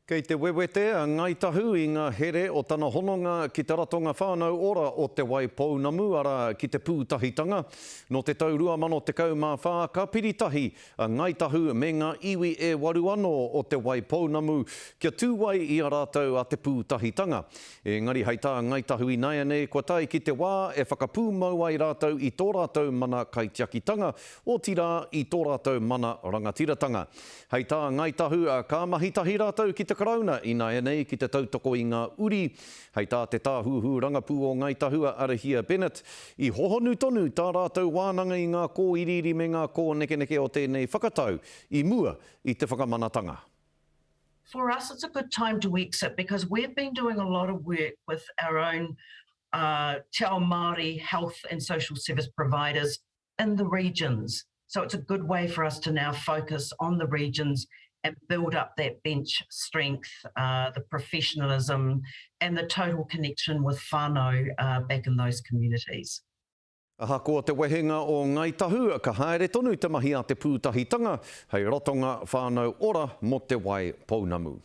Kei te wewete a Ngāi Tahu i ngā here o tana hononga ki te Ratonga Whānau Ora o Te Wai Pounamu, arā, ki te Pūtahitanga. Nō te tau 2014 ka piri tahi a Ngāi Tahu me ngā iwi e waru anō o Te Wai Pounamu kia tū ai i a rātou a te Pūtahitanga. Engari hei tā Ngāi Tahu ināianei kua tae ki te wā e whakapūmau ai rātou i tō rātou mana kaitiakitanga, otirā i tō rātou mana rangatiratanga. Hei tā Ngāi Tahu, ka mahi tahi rātou ki te Karauna ināianei ki te tautoko i ngā uri. Hei tā te tāhuhu rangapū o Ngāi Tahu a Arahia Bennett, i hohonu tonu tā rātou wānanga i ngā kōiriiri me ngā kōnekeneke o tēnei whakatau i mua i te whakamanatanga. For us it's a good time to exit because we've been doing a lot of work with our own uh, Te Ao Māori health and social service providers in the regions. So it's a good way for us to now focus on the regions and build up that bench strength, uh, the professionalism, and the total connection with whānau uh, back in those communities. Ahakoa te wehenga o Ngāi Tahu, ka haere tonu te mahi a te pūtahitanga hei ratonga whānau ora mō Te Wai Pounamu.